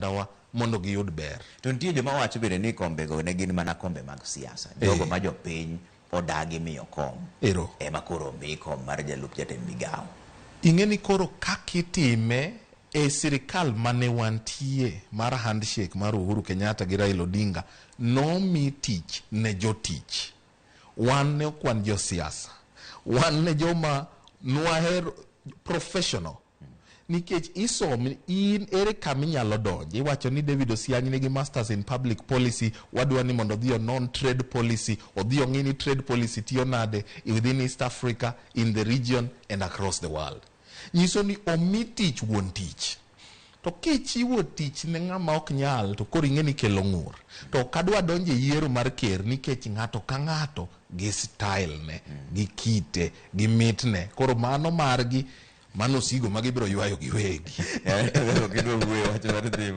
Dawa mondo giyud ber. To nitie joma wacho bende ni kombego ne gin mana kombe mag siasa. Jogo ma jopiny odagi miyo kom. Ero. Ema koro omi kom mar jalup jatend migawo. Ing'e ni koro kaka itime e sirikal mane wantie mar handshake mar Uhuru Kenyatta gi Raila Odinga nomi tich ne jotich. Wan ne ok wan josiasa. Wan ne joma nwahero professional. Nikech isomi in ere kama inyalo donje. Iwacho ni David Osiany nigi masters in public policy, wadwa ni mondo odhi onon trade policy, odhi ong'i ni trade policy tiyo nade within East Africa, in the region and across the world. Nyiso ni omi tich wuon tich. To kichiwo tich ne ng'ama ok nyal to koro ing'e ni kelo ng'ur. To ok adwa donjo e yiero mar ker nikech ng'ato ka ng'ato gi style ne, gi kite, gi mitne. Koro mano margi, mano osigo ma gibiro ywayo giwegi. Ok idwa wuoyo wach mar dhi.